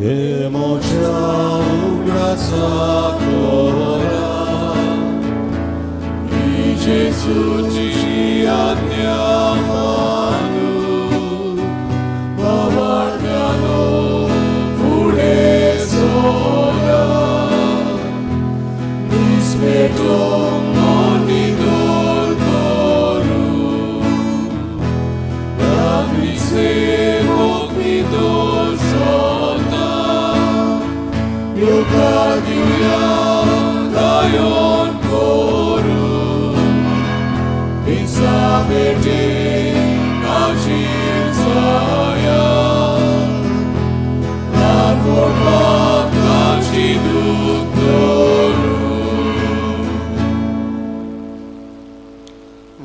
हे म्हज्या उगडासा करा ही जेजूची आज्ञा मानून भावार्थ्यानो फुडें सरा निस्पेटो मनिदोर करू रात्रीचे मोग सोता येवकार दिवया गाyon करू पिसा पेटे कावशीर जाया ल्हान व्हडपाक कावशी दूख धरू.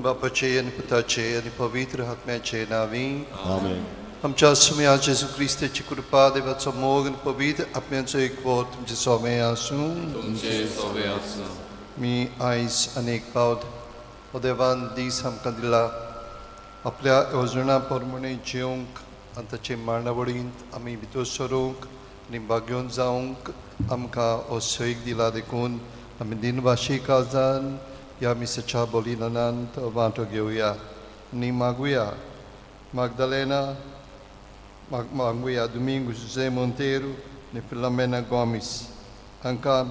बापाचे आनी पुताचे आनी पवित्र आत्म्याचे नांवी. आमेन. आमच्या सुम्या जेजू क्रिस्ताची कृपा, देवाचो मोग आनी पवित्र आत्म्याचो एकवट तुमचे सोमे आसूं. तुमचे सोबे आसूं. मी आयज अनेक फावट हो देवान दीस आमकां दिला आपल्या येवजणा प्रमाणे जेवंक आनी ताचे मांडावळींत आमी भितर सरूंक आनी भाग्योन जावंक आमकां हो सैक दिला, देखून आमी दिनभाशी काळजान ह्या मिसाच्या बलिदानांत वांटो घेवया आनी मागुया. मागदालेना मागुया दुमिंग जुझे मोंतेरू आनी फिलोमेना गोमीस हांकां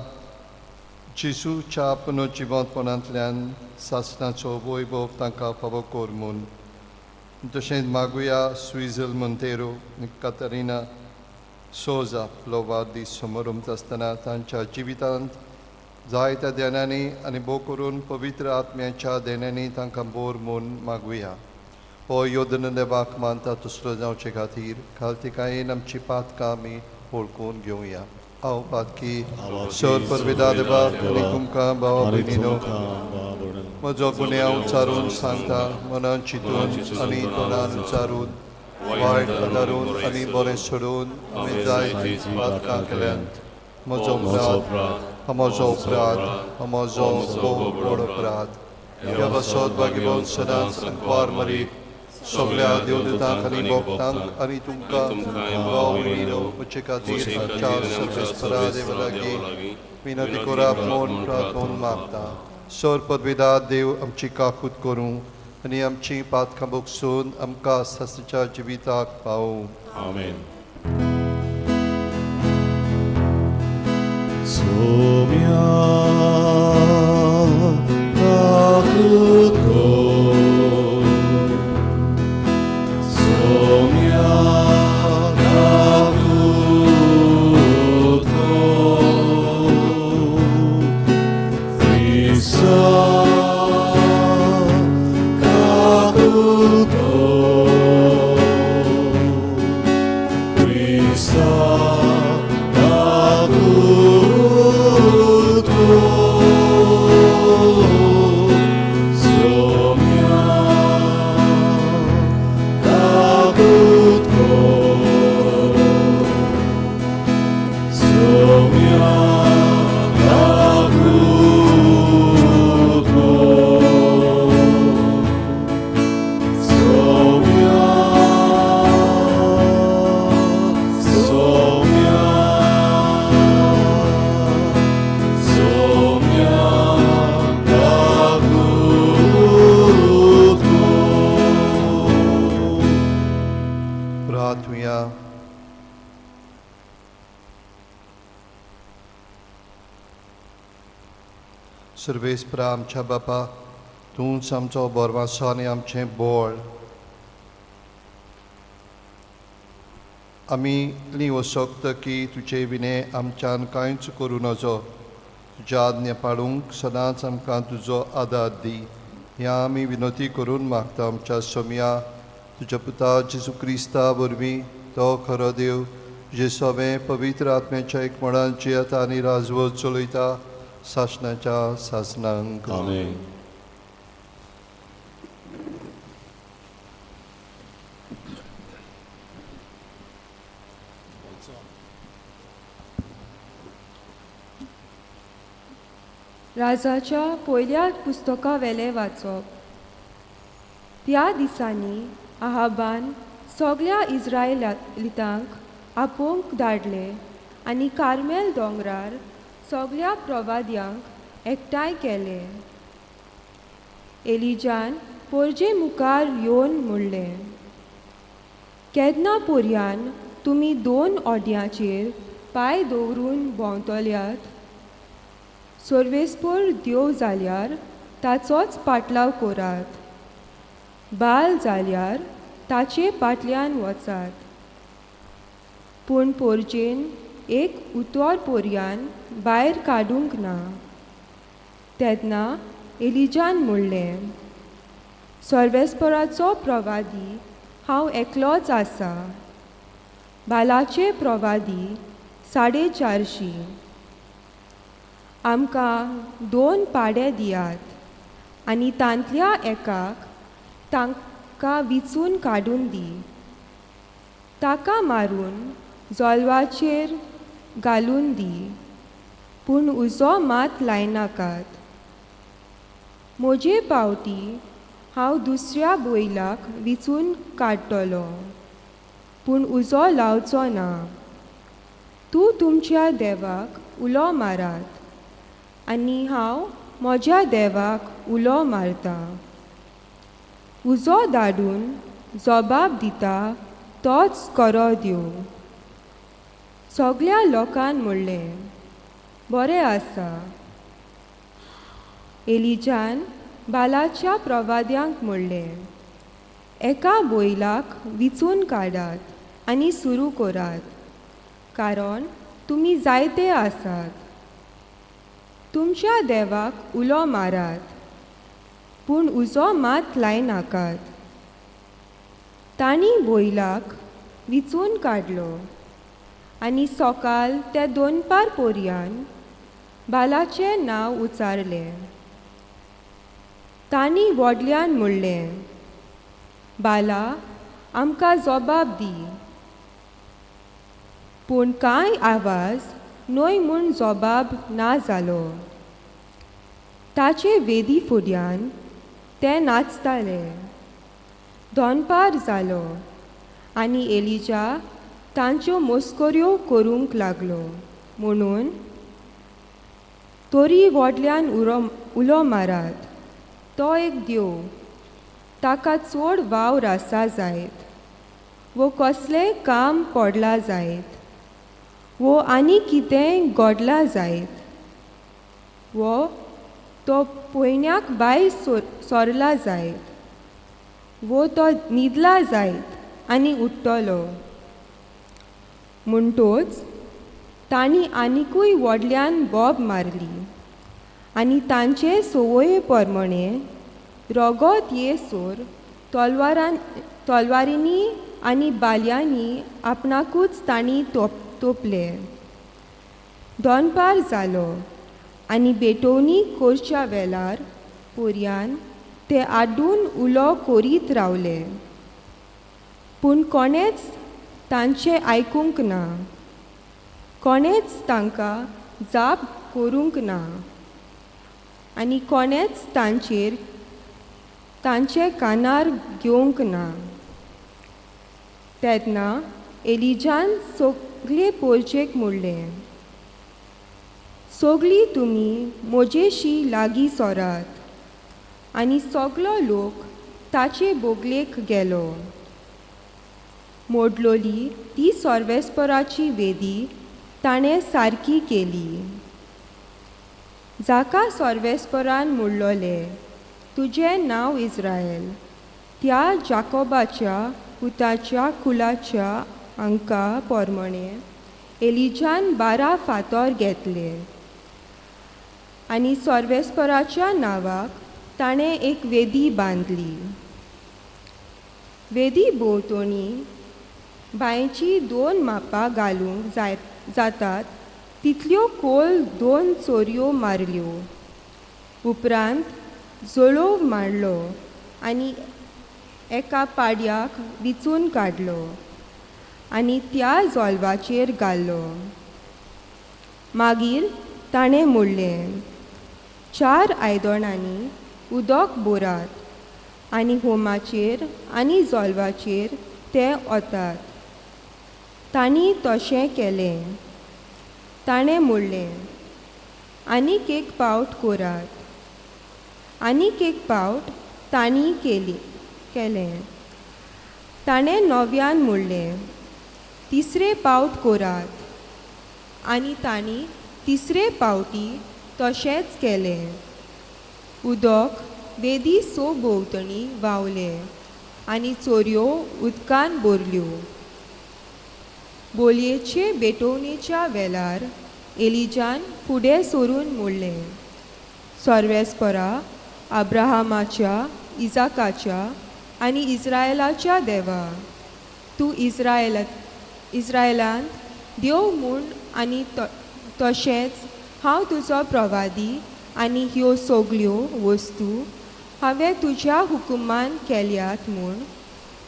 जेजूच्या पुनर्जिवंतपणांतल्यान सासणाचो वैभव तांकां फावो कर म्हूण. तशेंच मागुया स्विझल मोंतेरो आनी कातरिना सोजा आपलो वाडदीस समारंभ आसतना तांच्या जिवितांत जायत्या देण्यांनी आनी भोव करून पवित्र आत्म्याच्या देण्यांनी तांकां बोर म्हूण मागुया. हो योदन देवाक मानता तसलो जावचे खातीर खालतिकायेन आमची पातकां आमी वळखून घेवया. हांव पातकी सर परविदा देवाक आनी तुमकां भावा आनी भयणीनो तुमकां भावा भयणीनो म्हजो गुन्यांव उचारून सांगता. मनान चिंतून आनी तोंडान उचारून, वायट आदारून आनी बरें सोडून आमी जायतीं पातकां केल्यांत. म्हजो अपराध, म्हजो अपराध, म्हजो भोव व्हड अपराध. ह्या पासत भाग्यवंत सदांच अंकवार मरी, सगल्या देवदूतांक आनी भक्तांक आनी तुमकां भाव भयणीनो म्हजे खातीर आमच्या सर्वेस्परा देवा लागीं विनंती करात म्हूण प्रार्थोन मागता. सर पदवेदा देव आमची काकूत करूं आनी आमची पातकां भोगसून आमकां सासच्या जिविताक पावूं. आमेन. सोम्या काकूत कर, सोम्या काकूत कर, क्रिस्ता काकूत कर, क्रिस्ता काकूत कर, सोम्या काकूत कर, सोम्या काकूत कर, सोम्या, सोम्या, सोम्या काकूत कर. प्रार्थुया. सर्वेस्परा आमच्या बापा, तूंच आमचो बोरवासो आनी आमचें बोळ. आमी इतली वसक्त की तुजे विणे आमच्यान कांयच करूं नजो. तुज्या आज्ञा पाळूंक सदांच आमकां तुजो आदार दी, ह्या आमी विनंती करून मागता आमच्या सोमया तुज्या पुता जेजू क्रिस्ता वरवीं. तो खरो देव, तुजे सोबें पवित्र आत्म्याच्या एक मणान जियेता आनी राजवट चलयता सासणाच्या सासणांक. आमेन. राजाच्या पयल्या पुस्तका वेलें वाचप. त्या दिसांनी आहाबान सगल्या इस्रायलितांक आपोवंक धाडले आनी कार्मेल दोंगरार सगळ्या प्रवाद्यांक एकठांय केले. एलिजान पोरजे मुखार येवन म्हणलें, केन्ना पोरयान तुमी दोन ओड्यांचेर पांय दवरून भोंवतल्यात? सर्वेस्पर देव जाल्यार ताचोच पाटलाव करात, बाल जाल्यार ताचे पाटल्यान वचात. पूण पोरजेन एक उतर पोरयान भायर काडूंक ना. तेन्ना एलिजान म्हणलें, सर्वेस्पराचो प्रवादी हांव एकलोच आसा, बालाचे प्रवादी 450. आमकां दोन पाडे दियात आनी तांतल्या एकाक तांकां विचून काडून दी, ताका मारून जोलवाचेर घालून दी, पूण उजो मात लायनाकात. म्हजे पावटी हांव दुसऱ्या बैलाक विचून काडटलो, पूण उजो लावचो ना. तूं तुमच्या देवाक उलो मारात आनी हांव म्हज्या देवाक उलो मारता. उजो धाडून जबाब दिता तोच करो देव. सगळ्या लोकान म्हणलें, बरें आसा. एलिजान बालाच्या प्रवाद्यांक म्हणलें, एका बैलाक विचून काडात आनी सुरू करात, कारण तुमी जायते आसात. तुमच्या देवाक उलो मारात, पूण उजो मात लायनाकात. तांणी बैलाक विचून काडलो आनी सकाळ ते दोनपार पोरयान बालाचें नांव उच्चारलें. तांणी व्हडल्यान म्हणलें, बाला आमकां जबाब दी. पूण कांय आवाज न्हय म्हूण जबाब ना जालो. ताचे वेदी फुड्यान ते नाचताले. दोनपार जालो आनी एलिजा तांच्यो मस्कऱ्यो करूंक लागलो म्हणून तरी व्हडल्यान उलो मारात, तो एक देव, ताका चड वावर आसा जायत, वो कसलेंय काम पडलां जायत, वो आनी कितेंय घडलां जायत, वो तो पयण्याक भायर सरला जायत, वो तो न्हिदला जायत आनी उठ्ठलो. म्हणटोच तांणी आनिकूय व्हडल्यान बोब मारली आनी तांचे संवये प्रमाणे रगत येसर तलवारींनी आनी बालयांनी आपणाकूच तांणी तोपले. दोनपार जालो आनी बेटोवणी करच्या वेळार पोरयान ते आड्डून उलो करीत रावले, पूण कोणेंच तांचें आयकूंक ना, कोणेंच तांकां जाप करूंक ना आनी कोणेंच तांचेर तांचे कानार घेवंक ना. तेन्ना एलिजान सगळे पोरचेक म्हणलें, सगळीं तुमी म्हजेशी लागीं सरात. आनी सगलो लोक ताचे बोगलेक गेलो. मोडलोली ती सर्वेस्पराची वेदी ताणें सारकी केली, जाका सर्वेस्परान म्हणलोलें, तुजें नांव इस्रायल, त्या जाकोबाच्या पुताच्या कुलाच्या आंका प्रमाणे एलिजान 12 फातर घेतले आनी सर्वेस्पराच्या नांवाक ताणें एक वेदी बांदली. वेदी भोंवतणी बांयची 2 मापां घालूंक जातात तितल्यो खोल 2 चोरयो मारल्यो. उपरांत जळोव मारलो आनी एका पाड्याक विचून काडलो आनी त्या जोलवाचेर घालो. मागीर ताणें म्हणलें, 4 आयदनांनी उदक भरात आनी होमाचेर आनी जोलवाचेर तें ओतात. तांणी तशें केलें. ताणें म्हणलें, आनीक एक पावट करात. आनीक एक पावट तांणी केलें. ताणें नव्यान म्हणलें, तिसरे पावट करात. आनी तांणी तिसरे पावटी तशेंच केलें. उदक वेदी सो भोंवतणी व्हांवलें आनी चोरयो उदकान भरल्यो. बोलयेचे भेटवणेच्या वेळार एलिजान फुडें सरून म्हणलें, सर्वेस्परा, अब्राहमाच्या, इजाकाच्या आनी इस्रायलाच्या देवा, तूं इस्रायलांत देव म्हूण आनी तशेंच हांव तुजो प्रवादी आनी ह्यो सगल्यो वस्तू हांवें तुज्या हुकुमान केल्यात म्हूण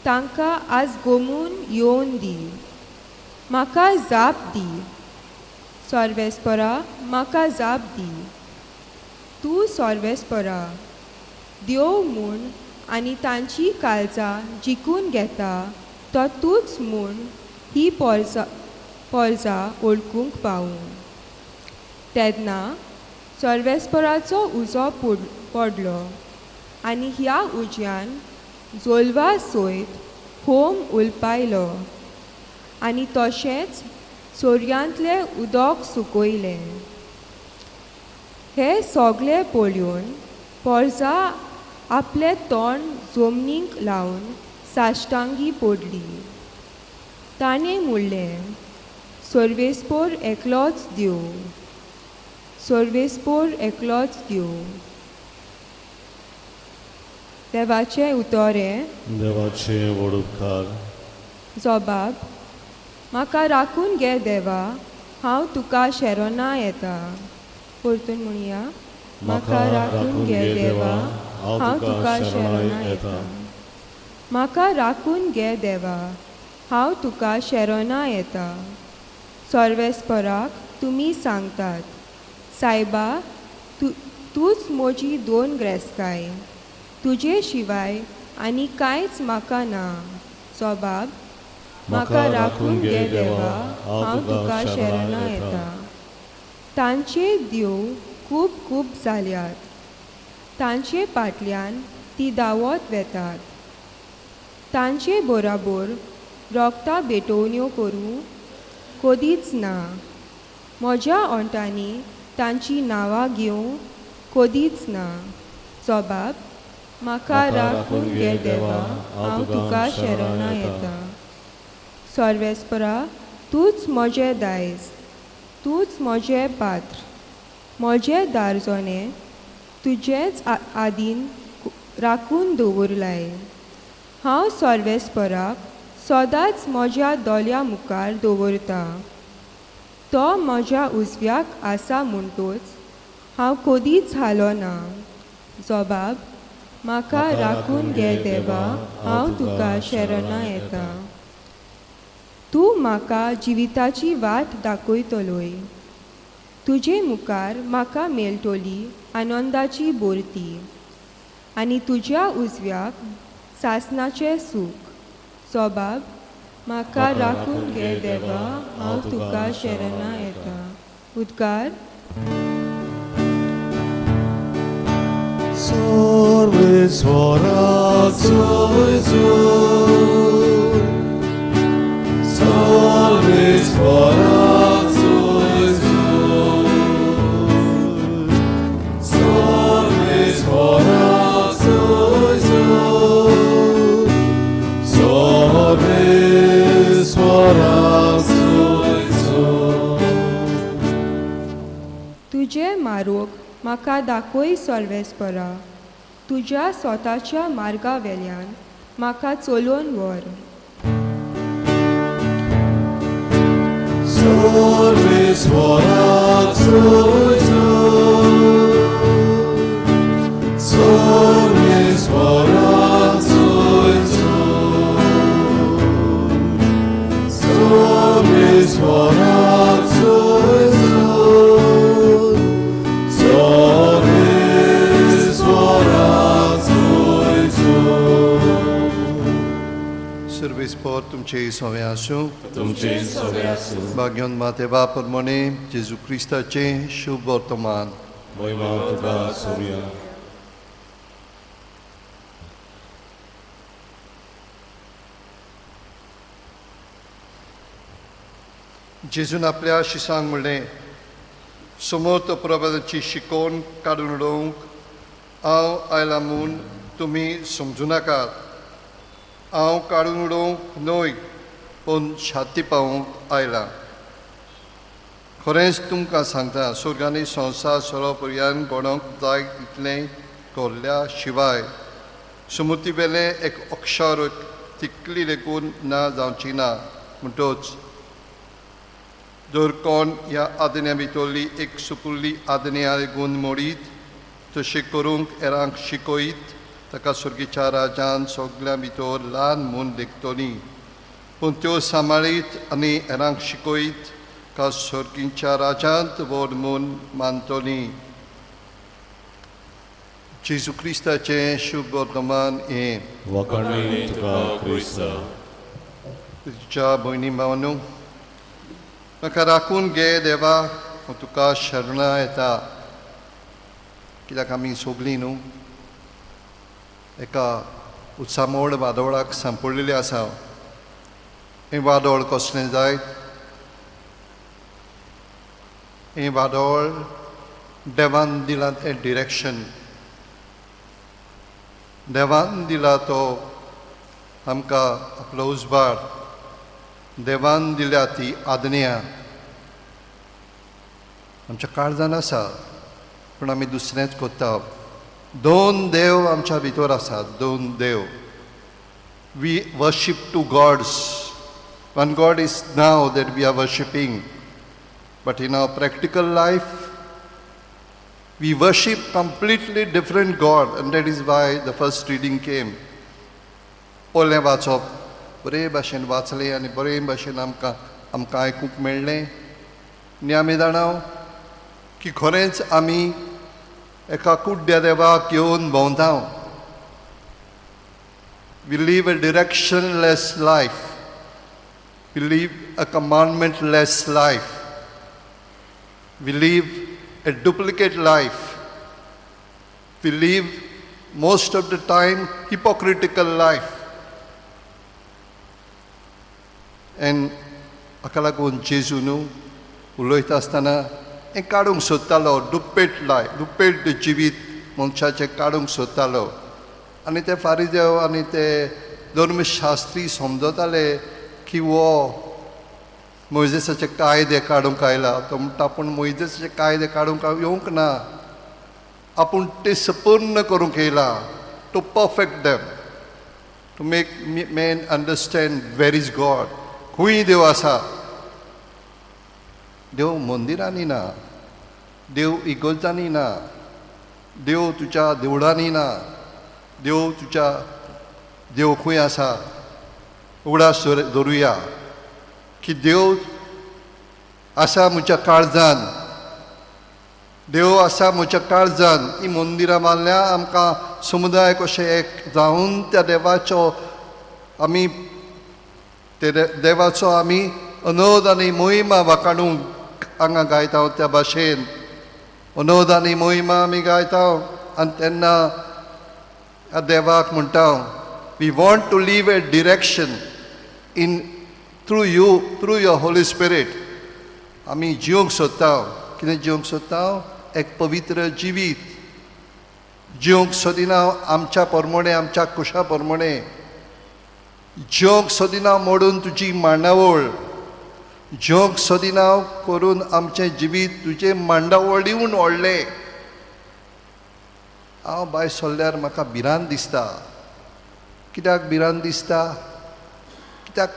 तांकां आज गोमून येवन दी. म्हाका जाप दी, सर्वेस्परा, म्हाका जाप दी. तूं सर्वेस्परा देव म्हूण आनी तांची काळजां जिखून घेता तो तूंच म्हूण ही पोरजा वळखूंक पावूं. तेन्ना सर्वेस्पराचो उजो पडलो आनी ह्या उज्यान जोलवा सयत होम उलपायलो आनी तशेंच चोरयांतलें उदक सुकयलें. हें सगळें पळोवन पोरजा आपलें तोंड जमनीक लावन साश्टांगी पडली. ताणें म्हणलें, सर्वेस्पोर एकलोच देव, सर्वेस्पोर एकलोच देव. देवाचें उतर हें. देवाचे व्हड उपकार. जबाब, म्हाका राखून घे देवा, हांव तुका शेरोना येता. परतून म्हणया, म्हाका राखून घे देवा, हांव तुका शरणाय येता. म्हाका राखून घे देवा, हांव तुका शेरोना येता. सर्वेस्पराक तुमी सांगतात, सायबा, तूंच म्हजी दोन ग्रेस्काय, तुजे शिवाय आनी कांयच म्हाका ना. जबाब, म्हाका राखून घे देवा, हांव तुका शरणा येता. तांचे देव खूब खूब जाल्यात, तांचे फाटल्यान ती धांवत वेतात. तांचे बराबर रोगता भेटवण्यो करूं कदीच ना. म्हज्या ओंठांनी तांची नांवां घेवं कदीच ना. जबाब, म्हाका राखून घे देवा, हांव तुका शरणा येता. सर्वेस्परा, तूंच म्हजें दायज, तूंच म्हजें पात्र, म्हजें दारजोणें तुजेंच आदीन राखून दवरलाय. हांव सर्वेस्पराक सदांच म्हज्या दोळ्या मुखार दवरता. तो म्हज्या उजव्याक आसा म्हणटूच हांव कदीच हालो ना. जबाब, म्हाका राखून घे देवा, हांव तुका शरणा येता. तूं म्हाका जिविताची वाट दाखयतलोय. तुजे मुखार म्हाका मेळटली आनंदाची बोरती आनी तुज्या उजव्याक सासणाचें सूख. जबाब, म्हाका राखून घे देवा, हांव तुका शरणा येता. उद्गार. सर्वेस्वराचो जोर, सर्वेस्वराचो जोर, सर्वेस्वराचो जोर, सर्वेस्वराचो जोर. तुजें मारोग म्हाका दाखय सर्वेस्परा, तुज्या स्वताच्या मार्गा वेल्यान म्हाका चलोवन व्हर. सर्वेस्वराचो जोर, सर्वेस्वराचो जोर, सर्वेस्वराचो जोर, सर्वेस्वराचो जोर. सर्वेस्पराचो क्रिस्पोर तुमचे सोवे आसूं. तुमचे सवे आसूं. भाग्योन मातेवा परमणे जेजू क्रिस्ताचें शुभ वर्तमान. मोहिमा तुका सोडया. जेजून आपल्या शिसांक म्हणलें, समोर तो प्रभाताची शिकोवन काडून उडोवंक हांव आयला म्हूण तुमी समजूं नाकात. हांव काडून उडोवंक न्हय, पूण शांती पावोवंक आयला. खरेंच तुमकां सांगता, सुर्गांनी संवसार सोरो पर्यान गणोंक जाय तितलें कोरल्या शिवाय सुमुती वेलें एक अक्षर तिकली लेगून ना जावची ना. म्हणटच जर कोण ह्या आज्ञा भितरली एक सुपुल्ली आज्ञा लेगून मोडीत, तशें करूंक हेरांक शिकयत, ताका सुर्गीच्या राजान सगल्यां भितर ल्हान म्हूण लेखतली. पूण त्यो सांबाळीत आनी हेरांक शिकयत का सर्गीच्या राजांत व्हड म्हूण मानतली. जेजू क्रिस्ताचें शुभ वर्तमान हें. वखाणी तुका क्रिस्ता. तुज्या भयणी भावनो, म्हाका राखून घे देवा, हांव तुका शरणां येता. कित्याक आमी सोगलीं न्हू एका उत्सामोड वादोळाक सांपडलेली आसा. हें वादोळ कसलें जायत? हें वादोळ देवान दिलां तें डिरेक्शन, देवान दिला तो आमकां आपलो उजवाड, देवान दिल्या ती आज्ञा आमच्या काळजान आसा, पूण आमी दुसरेंच करता. दोन देव आमच्या भितर आसात, दोन देव. We worship two gods. One God is now that we are worshipping, but in our practical life we worship completely different God, and that is why the first reading came. पयलें वाचप बरे भाशेन वाचलें आनी बरे भाशेन आमकां आयकूंक मेळ्ळें. आनी आमी जाणा की खरेंच आमी एका कुड्ड्या देवाक घेवन भोंवता. We live a directionless life. We live a commandmentless life. We live a duplicate life. We live most of the time hypocritical life. And हाका लागून जेजू न्हू उलयता आसतना हें काडूंक सोदतालो, दुप्पेट लायफ, दुप्पेट जिवीत मनशाचें काडूंक सोदतालो. आनी ते फारिदेव आनी ते धर्मशास्त्री समजताले की हो मोयजेसाचे कायदे काडूंक आयला. तो म्हणटा आपूण मोयजेसाचे कायदे काडूंक येवंक ना, आपूण ते सपूर्ण करूंक येयला, to perfect them, to make men understand where is God. खंय देव आसा? देव मंदिरांनी ना, देव इगर्जांनी ना, देव तुज्या देवळांनी ना, देव तुज्या देव खंय आसा? उगडास दवरुया की देव आसा म्हज्या काळजान, देव आसा म्हज्या काळजान. ही मंदिरां बांदल्या आमकां समुदाय कशें एक जावन त्या देवाचो आमी ते देवाचो आमी अनोद आनी मोहिमा वाखाणूंक हांगा गायता. त्या भाशेन अनोद आनी मोहिमा आमी गायता आनी तेन्ना ह्या देवाक म्हणटा, we want to live a direction in through you, through your Holy Spirit. आमी जिवंक सोदता. कितें जिवंक सोदता? एक पवित्र जिवीत जिवंक सोदिना आमच्या प्रमाणे, आमच्या कुशा प्रमाणे जिवंक सोदिना, मोडून तुजी मांडावळ जिवंक सोदिना, करून आमचें जिवीत तुजें मांडावळ दिवन व्हडलें. हांव भायर सरल्यार म्हाका भिरांत दिसता. कित्याक भिरांत दिसता? कित्याक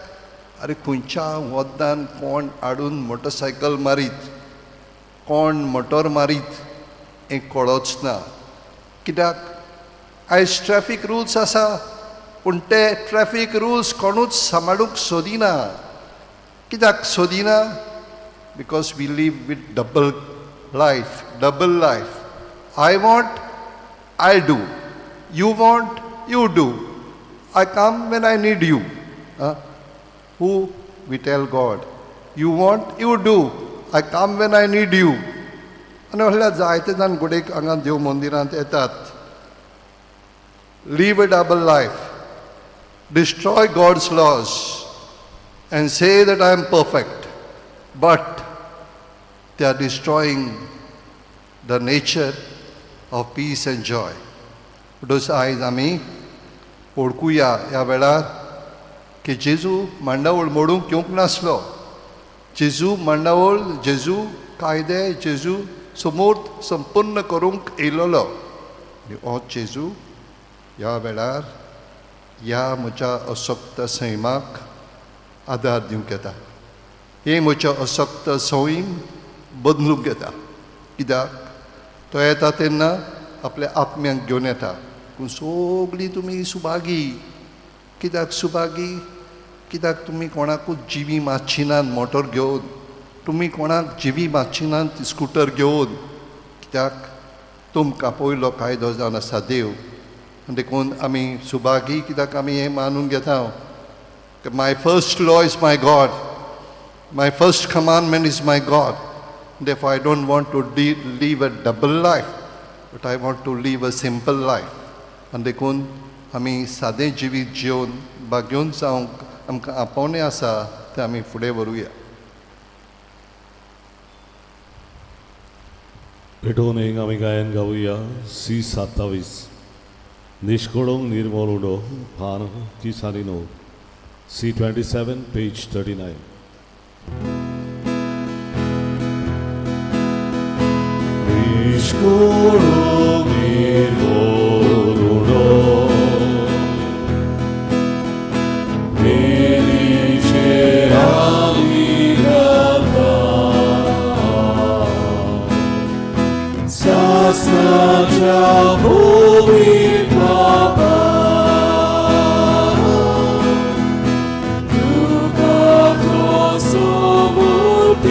आरे खंयच्या वद्दान कोण हाडून मोटरसायकल मारीत, कोण मोटर मारीत हें कळच ना. कित्याक आयज ट्रॅफीक रुल्स आसा, पूण ते ट्रॅफीक रुल्स कोणूच सांबाळूंक सोदिना. कित्याक सोदिना? Because we live with double life, double life. I want, I do. You want, you do. I come when I need you. Who we tell God, you want you do, I come when I need you. आनी म्हणल्यार जायते जाण घडयेक हांगा देव मंदिरांत येतात, live a double life, destroy God's laws and say that I am perfect, but they are destroying the nature of peace and joy. म्हणटच आयज आमी वळखुया ह्या वेळार की जेजू मांडावळ मोडूंक येवंक नासलो. जेजू मांडावळ, जेजू कायदे, जेजू समोर संपूर्ण करूंक येयलोलो. आनी हो जेजू ह्या वेळार ह्या म्हज्या असक्त सैमाक आदार दिवंक येता, हे म्हज्या असक्त सैम बदलूंक येता. कित्याक तो येता तेन्ना आपल्या आत्म्याक घेवन येता. पूण सगळीं तुमी सुभागी. कित्याक सुभागी? कित्याक तुमी कोणाकूच जिवी मातशी नात मोटर घेवन, तुमी कोणाक जिवी मातशी नात स्कुटर घेवन. कित्याक तुमकां पयलो कायदो जावन आसा देव. आनी देखून आमी सुभागी, कित्याक आमी हें मानून घेता, my first law is my God, my first commandment is my God. Therefore, I don't want to live a double life, but I want to live a simple life. आनी देखून आमी सादें जिवीत जिवन भाग्योन जावंक आमकां आपोवणें आसा, तें आमी फुडें व्हरूया. पेटोवन एक आमी गायन गावया C 27, निश्कोडोंग निर्मोल उडो, पान 39, C 27, page 39. निश्कोडोंग निर्मोल उडो, वेलीचेर आमी गाता, सासणाच्या भोवीत बाबा, तुका तो समर्पिता.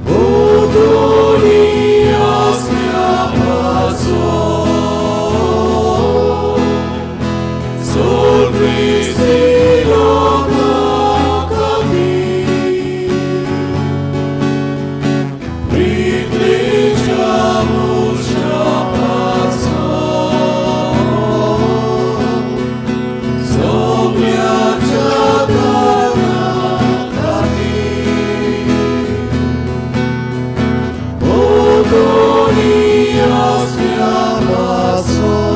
ओ आसल्या पासून सोल क्रिस्ती लोकां खातीर, प्रितलेच्या मनशा पासून सगळ्याच्या दाना खातीर, ओ दोनी आसल्या पासून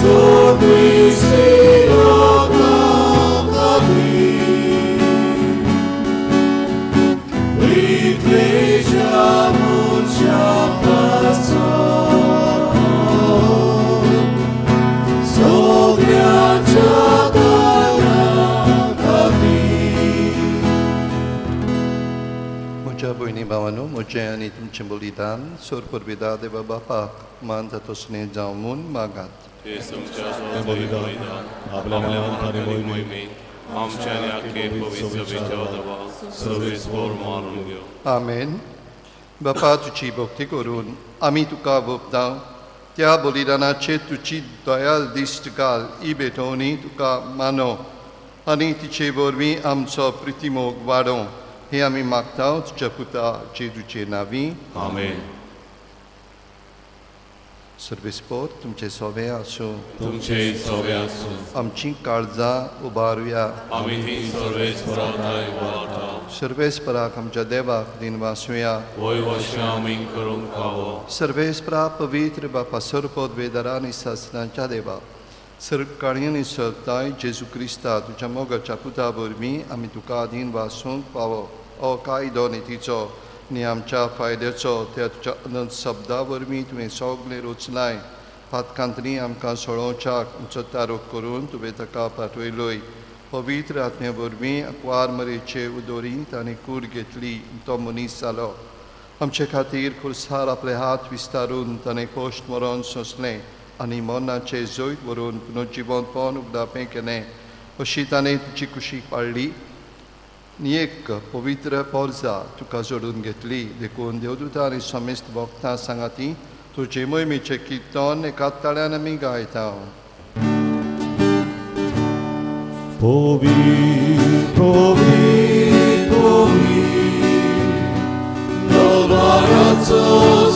सोल क्रिस्ती लोकां खातीर, प्रितलेच्या मनशा पासून सगळ्याच्या दाना खातीर. म्हज्या भयणी भावानो, म्हजें आनी तुमचें बलिदान सोर परबिदा देवा बापाक मान जातो स्नेह जावं म्हूण मागात. ते तुमच्या हें बलिदान आपल्या मनात आनी मोहिमेन आमच्या आनी आख्खे पवित्र सभेच्या देवा सर्वेस्पोर मानून घेवं. आमेन. बापा, तुजी भक्ती करून आमी तुका वपता त्या बलिदानाचेर तुजी दयाल दिश्ट घाल. ही भेटवणी तुका मानो आनी तिचे वरवीं आमचो प्रितीमोग वाडोवं, हें आमी मागता तुज्या पुता जेजूचे नांवी. आमेन. सर्वेस्पोर तुमचे सोवे आसूं. तुमचे सवे आसूं. आमची काळजां उबारुया. आमी ती सर्वेस्पराक उबारता. सर्वेस्पराक आमच्या देवाक दिनवासुया. वय वशा आमी करूंक फावो. सर्वेस्परा, पवित्र बापा, सरपद वेदरा आनी सासणाच्या देवा, सरकाळी सरताय जेजू क्रिस्ता तुज्या मोगाच्या पुता वरवीं आमी तुका दिनवासूंक फावो. हो कायदो नितीचो आनी आमच्या फायद्याचो. त्या तुज्या अनंत शब्दा वरवीं तुवें सगळें रचलाय. पातकांतनी आमकां सोडोवच्याक आमचो तारोक करून तुवें ताका पाठयलोय. पवित्र आत्म्या वरवीं आंकवार मरेचे उदोरींत आनी कूड घेतली, तो मनीस जालो. आमचे खातीर खुर्सार आपले हात विस्तारून ताणें कश्ट मरण सोंसलें आनी मरणाचें जैत व्हरून पुनर्जिवंतपण उगडापें केलें. अशी ताणें तुजी कुशीक पाळ्ळी आनी एक पवित्र पोरजा तुका जोडून घेतली. देखून देवदूता आनी समेस्त भक्तां सांगाती तुजे मोहिमेचें किर्तन एका ताळ्यान आमी गायता. Povi, povi, povi, Nalvaraco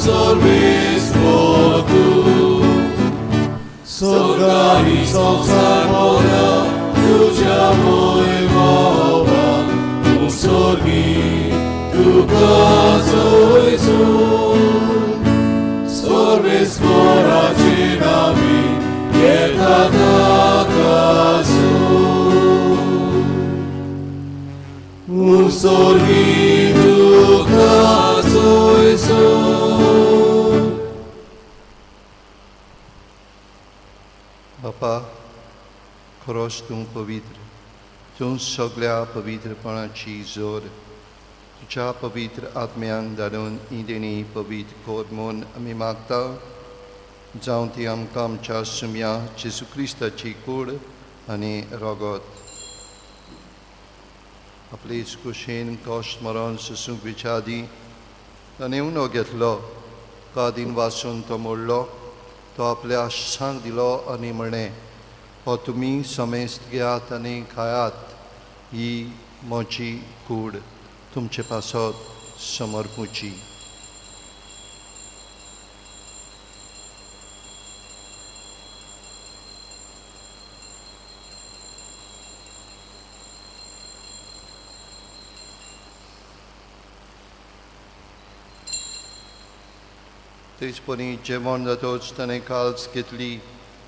सर्वेस्पर तूं, स्वर्गानी संवसार मोला तुज्या वैभवान, तूं स्वर्गी तुका जोयसून, सर्वेस्पराचे नांवी येता ताका सून. Sorgi duka soy. बापा, खरोच तूं पवित्र, तूं सगळ्या पवित्रपणाची जोर. तुज्या पवित्र आत्म्यांक धाडून ही देणी पवित्र कर म्हूण आमी मागता, जावं ती आमकां आमच्या सुम्या जेजू क्रिस्ताची कूड आनी रगत. आपले कुशीन कश्ट मरण सोसूंक विच्या आदीं ताणें उणो घेतलो, कादीन वासून तो मोडलो, तो आपल्या आशांक दिलो आनी म्हणें, हो तुमी समेस्त घेयात आनी खायात, ही म्हजी कूड तुमचे पासत समर्पुची. तेच परी जेवण जातच ताणें काल्स घेतली,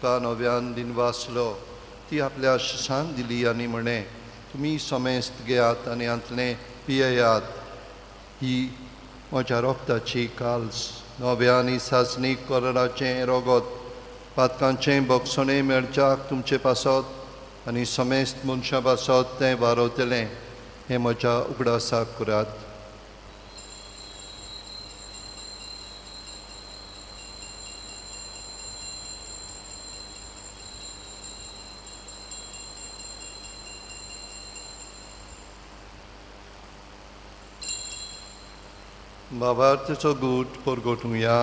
का नव्यान दिन वाचलो, ती आपल्या शिसांक दिली आनी म्हणें, तुमी समेस्त घेयात आनी हांतलें पियेयात, ही म्हज्या रोगताची काल्स, नव्या आनी सासणीक कराराचें रगत, पातकांचें बक्षणें मेळच्याक तुमचे पासत आनी समेस्त मनशां पासत तें वारवतलें. हें म्हज्या उगडासाक करात. बाबार्थचो गूट परगटुया.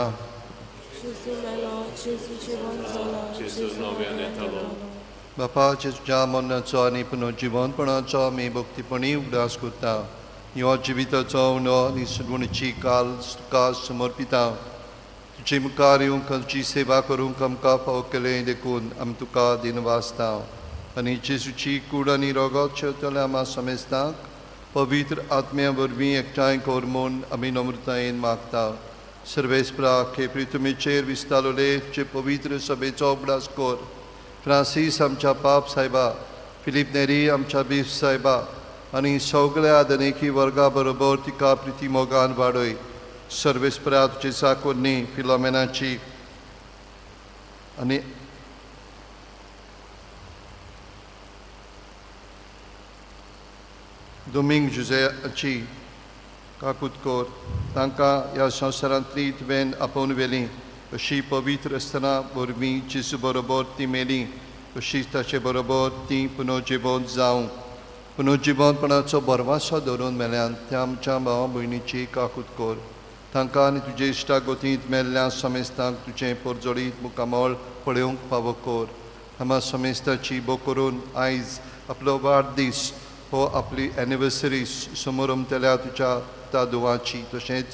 जेजू मेलो, जेजू जिवन जालो, जेजू नव्यान येतलो. बापा, जेजूच्या मरणाचो आनी पुनर्जिवनपणाचो आमी भक्तीपणी उगडास करता. ह्यो जिविताचो उणो आनी सुडवणीची काल तुका समर्पिता. तुजे मुखार येवंक तुजी सेवा करूंक आमकां फावो केलें देखून आमी तुका दिनवासता आनी जेजूची कूड आनी रगत शेवतल्या आमा समेस्तांक पवित्र आत्म्या वरवीं एकठांय कर म्हूण आमी नम्रतायेन मागता. सर्वेस्परा हे प्रितुमेचेर विस्तारले तुजे पवित्र सभेचो उगडास कर. फ्रांसीस आमच्या पाप सायबा, फिलीप नेरी आमच्या बीफ सायबा आनी सगळ्या दनेकी वर्गा बरोबर तिका प्रिती मोगान वाडय. सर्वेस्परा तुजे चाकोरनी फिलोमेनाची आनी दोमिंग जुजेची काकूत कर. तांकां ह्या संवसारांतली तुवें आपोवन व्हेली अशी पवित्र आसतना वरवीं जेजू बरोबर ती मेली अशी ताचे बरोबर ती पुनर्जिवन जावं. पुनर्जिवनपणाचो भरवासो धरून मेल्यान त्या आमच्या भावा भयणीची काकूत कर. तांकां आनी तुजे इश्टा गोतींत मेल्ल्या समेस्तांक तुजें पोरजोळीत मुखामळ पळोवंक फावो कर. आमा समेस्ताची बो करून आयज आपलो वाडदीस हो आपली एनिवर्सरी समोरमतल्या तुज्या त्या दुवाची, तशेंच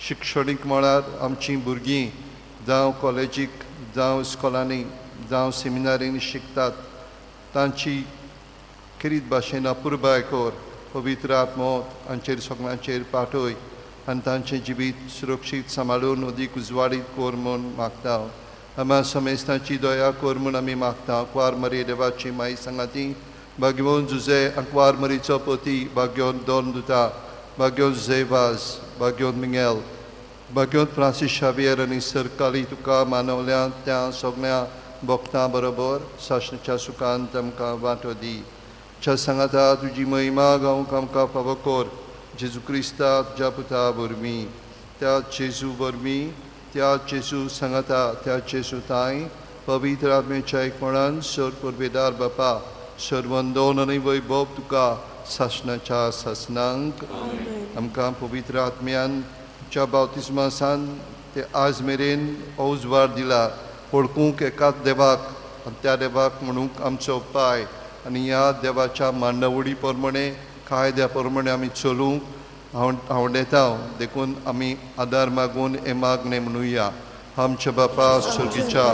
शिक्षणीक मळार आमचीं भुरगीं जावं कॉलेजीक जावं इस्कॉलांनी जावं सेमिनारींनी शिकतात तांची खेरीत भाशेन अपुरबाय कर. पवित्र आत्मो हांचेर सगळ्यांचेर पाठय आनी तांचें जिवीत सुरक्षीत सांबाळून अदीक उजवाडीत कर म्हूण मागता. आमा समेस्तांची दया कर म्हूण आमी मागता. कुवार मरी देवाची माई सांगाती भाग्यवंत जुजे, आंकवार मरीचो पती भाग्योन दोन दुता, भाग्योन जुजे वाज, भाग्योन मिंगेल, भाग्योन फ्रांसीस शावियर आनी सरकारी तुका मानवल्या त्या सगळ्या भक्तां बरोबर सासणाच्या सुखान तांकां वांटो दी. च्या सांगाता तुजी महिमा गावंक आमकां फावो कर, जेजू क्रिस्ता तुज्या पुता वरवीं. त्या जेजू वरवीं, त्या जेजू सांगाता, त्या जेजू ताय पवित्र आत्म्याच्या एकमणान सर पुर्वेदार बापा सर्वंदोन आनी वैभव तुका सासणाच्या सासणांक. आमकां पवित्र आत्म्यान तुज्या बावतिस्मासान ते आज मेरेन उजवाड दिला वळखूंक एकाच देवाक आनी त्या देवाक म्हणूंक आमचो पाय आनी ह्या देवाच्या मांडावळी प्रमाणे कायद्या प्रमाणे आमी चलूंक हांव हांवडेता. देखून आमी आदार मागून हे मागणें म्हणुया. आमच्या बापा सुर्गीच्या,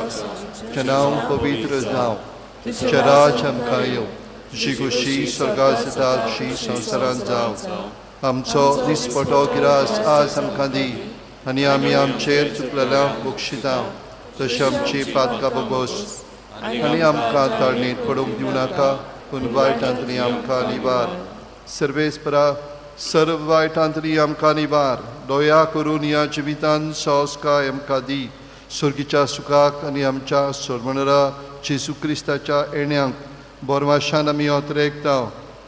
तुजें नांव पवित्र जावं, तुजें राज आमकां येवं, तुजी खुशी स्वर्गात जाता तशी संवसारांत जावं. आमचो दिसपटो गिरास आज आमकां दी आनी आमी आमचेर चुकलेल्या बक्षिता तशें आमची पातकां बोगोस आनी आमकां ताळणीत पडूंक दिवं नाका, पूण वायटांतली आमकां निवार. सर्वेस्परा, सर्व वायटांतली आमकां निवार. दया करून ह्या जिवितान संस्कार आमकां दी. सुर्गीच्या सुखाक आनी आमच्या सोडमणरा जेजू क्रिस्ताच्या येण्याक बोरवाशान आमी अत्रेकता.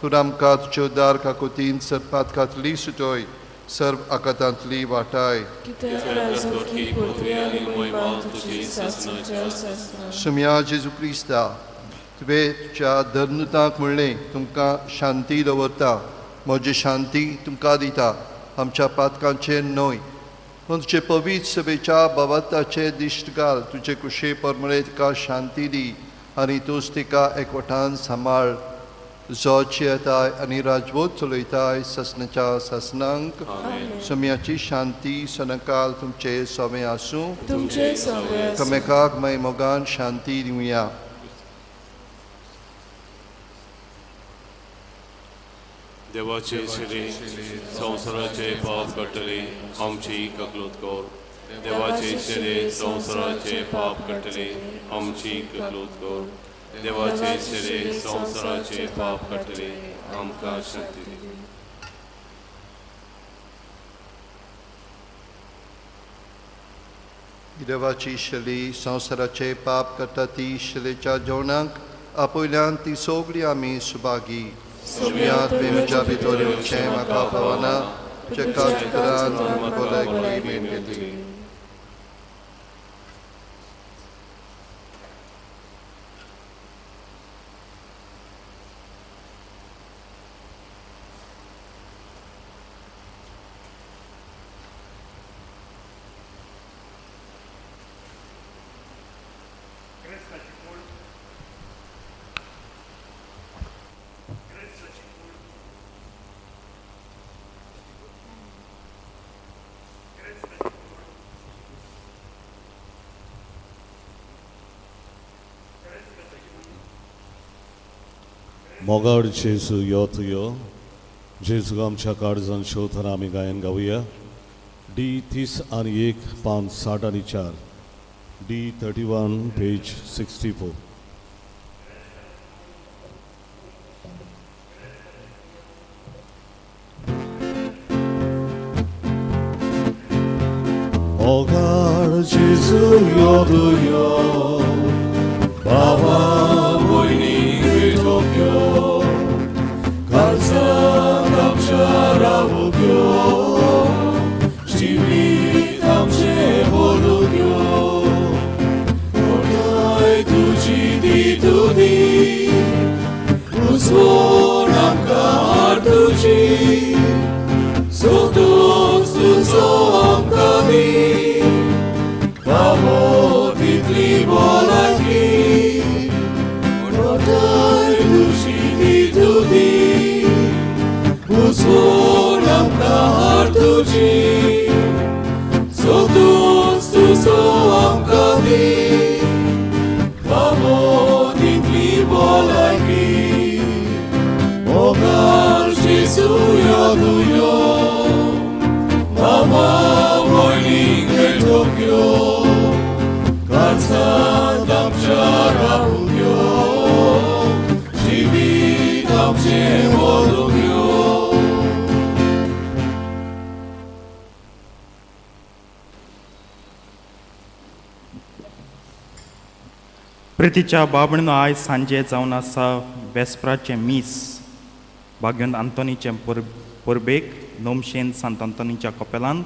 तूं आमकां तुज्यो दार काकुतीन सर्पातकांतली सुटोय, सर्व आकातांतली वाटाय. कित्याक राजवटकी, पृथ्वी आनी महिमा तुजी सासणाच्या सासणाक. सुम्या जेजू क्रिस्ता, तुवें तुज्या धर्नुतांक म्हणलें, तुमकां शांती दवरता, म्हजी शांती तुमकां दिता. आमच्या पातकांचेर न्हय, पूण तुजे पवित्र सभेच्या बाबताचे दिश्ट घाल. तुजे कुशे परमळे तिका शांती दी आनी तूंच तिका एकवटान सांबाळ, जो येताय आनी राजवत चलयताय सासणाच्या सासणांक. सुम्याची शांती सनकाल तुमचे सोमे आसूं. तुमचे सगळे आसूं. एकामेकाक मागीर मोगान शांती दिवया. देवाचे शिरे संवसाराचे पाप काडटले, आमची ककलूत कर. देवाचे शिरे संवसाराचे पाप काडटले, आमची ककलूत कर. देवाचे शिरे संवसाराचे पाप काडटले, आमकां शांती दी. देवाची शली संवसाराचे पाप करता ती शलेच्या जेवणाक आपयल्यान ती सगळी आमी सुभागी. सुम्यात म्हज्या भितर येवचें म्हाका पावना, तुज्या चित्रान भलायकी मेळटली. मोगाळ जेजू यो तूं यो, जेजू आमच्या काळजान शोधना आमी गायन गावया. डी 31, पान 64, डी 31, पेज 64. मोगाळ जेजू यो तूं यो, बाबा भयणी भेटोवंक यो, काळजांत आमच्या रावूंक यो, जिवीत आमचें बदलूंक यो. कोणाय तुजी दी तुदी, उसवण आमकां हाड तुजी, सोदूच तुजो आमकां दी, फावो तितली भलायकी. कोणाय तुजी दी तुदी, उसवण आमकां हाड तुजी, सोदूच तुजो आमकां दी, फावो तितली भलायकी. मोगाळ जेजू यो तूं यो, मामा भयणीक भेटोवंक यो, काळजांत आमच्या रावूंक यो, जिवीत आमचें बदलूंक यो. प्रितीच्या बाबणनो, आयज सांजे जावन आसा वेस्प्राचें मीस भाग्योन आंतोनीचे परबेक नोमशेन सांत आंतोनीच्या कपेलान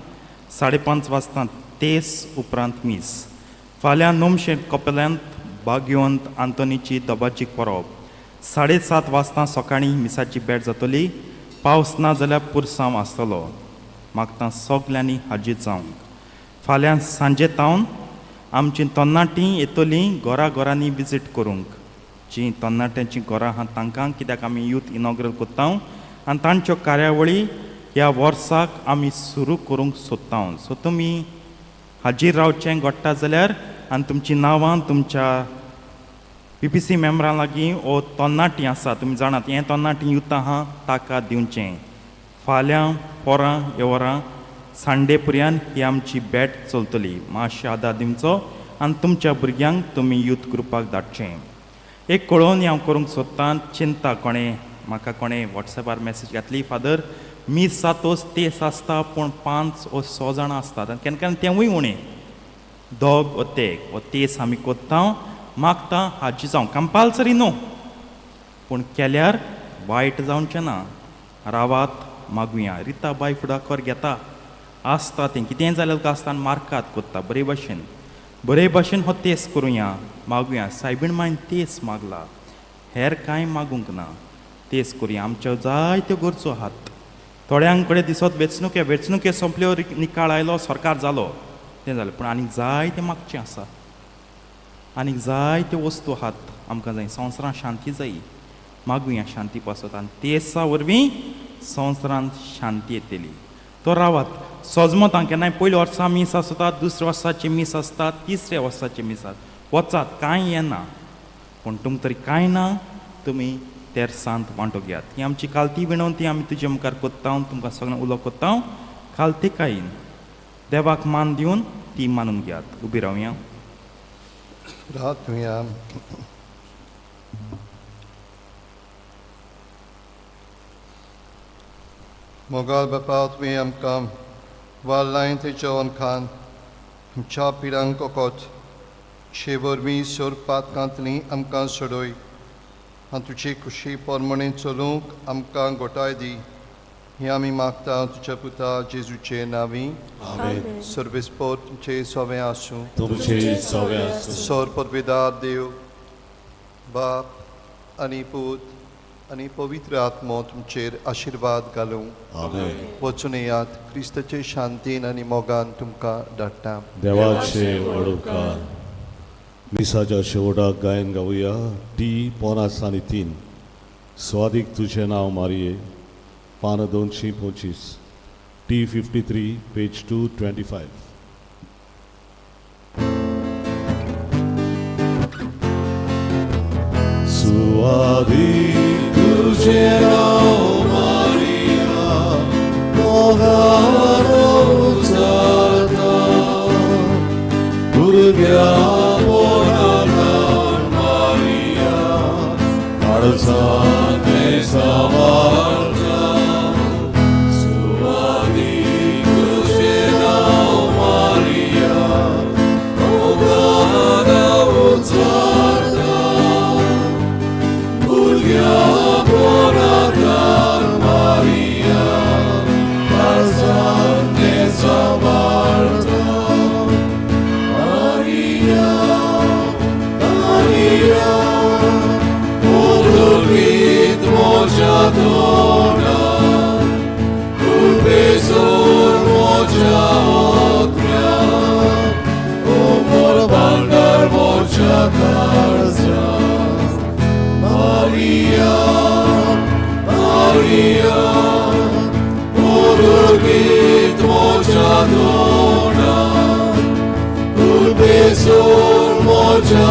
5:30 वाजता तेस उपरांत मीस. फाल्यां नोमशेन कपेलांत भाग्यवंत आंतोनीची दबाजीक परब 7:30 वाजता सकाळीं मिसाची भेट जातली. पावस ना जाल्यार पुरसांव आसतलो. मागता सगल्यांनी हाजीर जावंक. फाल्यां सांजे तावन आमचीं तरणाटीं येतलीं घरा घरांनी विजीट करूंक. जीं तरणाट्यांचीं घरां आहा तांकां, कित्याक आमी यूथ इनॉग्रल कोत्ता आनी तांच्यो कार्यावळी ह्या वर्साक आमी सुरू करूंक सोदता. सो तुमी हाजीर रावचें घडटा जाल्यार आनी तुमचीं नांवां तुमच्या पीपीसी मेंबरां लागीं ओ तरणाटीं आसा, तुमी जाणात हें तरणाटीं युथ आहा ताका दिवचें. फाल्यां पोरां ह्या वरां सांडे पर्यंत ही आमची भेट चलतली. मातशें आदार दिवचो आनी तुमच्या भुरग्यांक तुमी यूथ ग्रुपाक धाडचें. एक कळोवन हांव करूंक सोदतां, चिंता कोणें म्हाका कोणें वॉट्सॅपार मॅसेज घातली, फादर मीस जातोच तेस आसता पूण 5 ओ 6 जाणां आसतात आनी केन्ना केन्ना तेंवूय उणें, दोग ओ तेग ओ तेस आमी कोत्ता. मागता हाजी जावं, कंपालसरी न्हू, पूण केल्यार वायट जावचें ना. रावात मागुया. रिता बाय फुडाकार घेता आसता तें कितेंय जाल्यार आसता आनी मार्कात कोत्ता बरे भाशेन, बरे भाशेन हो तेस करुया, मागुया. सायबीण मायन तेस मागला, हेर कांय मागूंक ना. तेस करुया. आमच्यो जायत्यो गरजो आहात. थोड्यां कडेन दिसत वेंचणुके वेंचणुके सोंपल्यो, निकाळ आयलो, सरकार जालो, तें जालें, पूण आनीक जायतें मागचें आसा, आनीक जायत्यो वस्तू आहात आमकां जाय. संवसारांत शांती जायी, मागुया शांती पासत आनी तेसा वरवीं संवसारांत शांती येतली. तो रावात सोजमतां केन्नाय पयल्या वर्सा मीस आसता, दुसऱ्या वर्साची मीस आसता, तिसऱ्या वर्साची मीस आसता. वचात, कांय येना, पूण तुमकां तरी कांय ना, तुमी तेरसांत वांटो घेयात. ही आमची कालती विनवती आमी तुजे मुखार कोत्ता, तुमकां सगळ्यांक उलो कोत्ता. कालतिकायेन देवाक मान दिवन ती मानून घेयात. उबी रावया. रात तुया. मोगाल बापा, तुवें आमकां वाडलांय तें जेवण खान आमच्या पिरांक कोकोत शे वरवीं सोरपातकांतली आमकां सोडय आनी तुजी खुशी परमणे चलूंक आमकां गोटाय दी. हें आमी मागता तुज्या पुता जेजूचे नांवी. आमेन. सर्वेस्पोर तुमचे सोवें आसूं. तुमचे सवे आसूं. सोर परबेदार देव बाप आनी पूत आनी पवित्र आत्मो तुमचेर आशिर्वाद घालूं. आमेन. वचून येयात, क्रिस्ताचे शांतीन आनी मोगान तुमकां धाडटा. देवाचे व्हड उपकार. मिसाच्या शेवटाक गायन गावया टी 53, स्वादीक तुजें नांव मारये, पान 225, टी 53, पेज 225. सुवादीक तुजें नांव मारिया, मोगान उचारता, भुरग्या पोरान मारिया, अडचण सांबाळटा. सुवादीक तुजें नांव मारिया, मोगान उचारता, भुरग्या पोरान मारिया, अडचण सांबाळटा. मारिया, मारिया, उर्बीत म्हज्या तोंडार, कृपेसोर म्हज्या ओत्र्यार, उमर भांडार म्हज्या काळजार. मारिया, मारिया, उर्बीत म्हज्या तोंडार, कृपेसोर म्हज्या